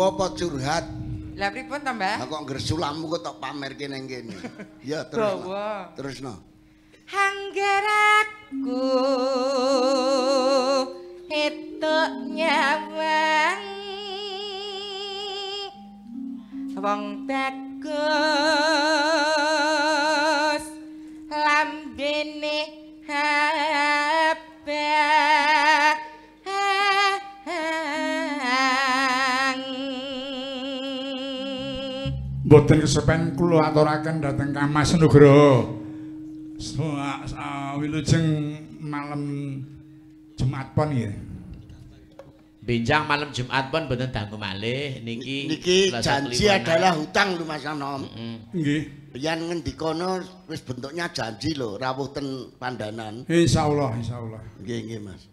Dawa apa curhat? Lah pripun to, Mbah? Lah kok ngresulamu kok tok pamerke ning kene. Ya terus. Terusno. Hanggaraku etuk nyawang wong bagus lambene abang. Mboten kesepen kula aturaken dhateng Kang Mas Nugroho. Wilujeng malam Jumat pon nggih. Benjang malam Jumat pon mboten dangu malih niki. Niki janji adalah hutang lho Mas Anom. Nggih. Yen ngendikana wis bentuknya janji lho, rawuh ten Pandanan. Insyaallah, insyaallah. Nggih, nggih Mas.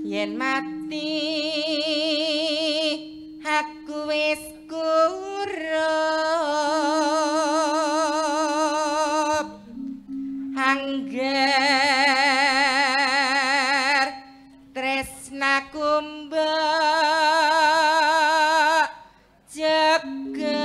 Yen mati aku wis kurup angger tresnaku mbok jaga.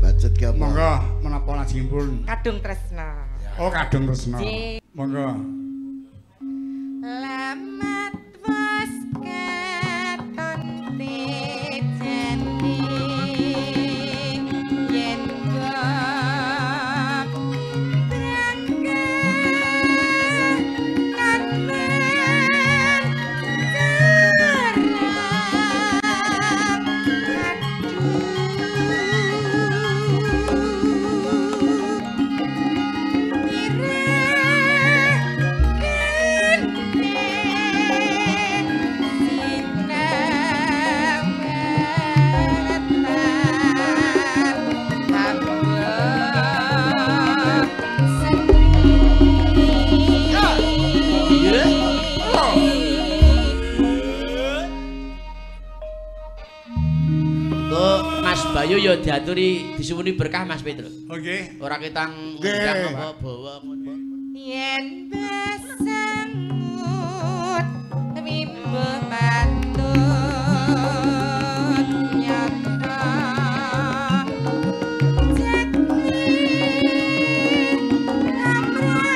Bacet ki apa? Monggo menapa lajengipun? Kadung tresna. Oh, kadung tresna. Monggo. Lamat wis katon tejane yen kok berangkat tanmen terang aduh Bayu ya diaturi disuwuni berkah Mas Petro. Nggih. Ora ketang ngundang apa bawa ngono. Yen besengut wimbo patut nyata jekti amrak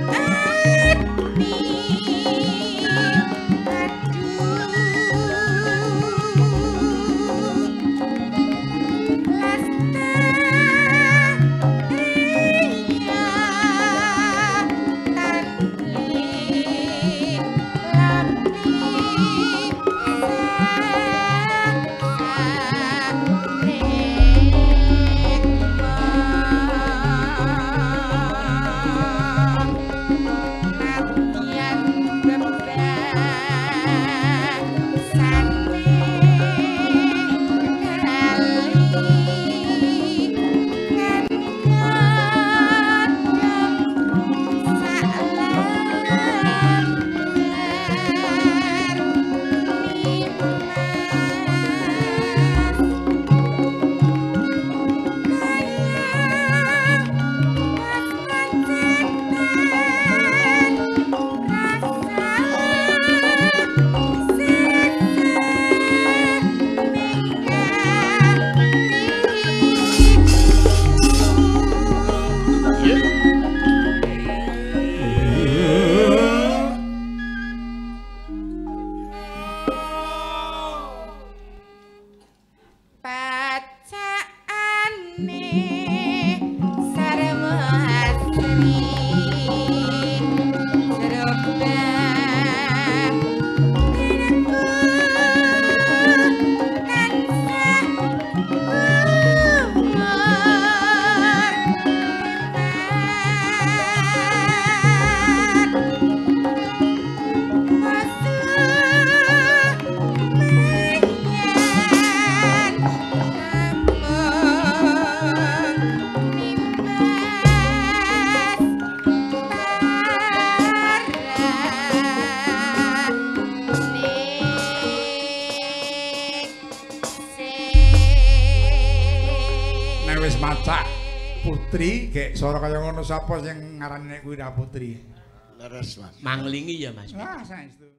ati aduh. Nek wis macak putri, gek sora kaya ngono sapa sing ngarani nek kuwi ra putri? Leres, Mas. Manglingi ya Mas. Wah, saestu.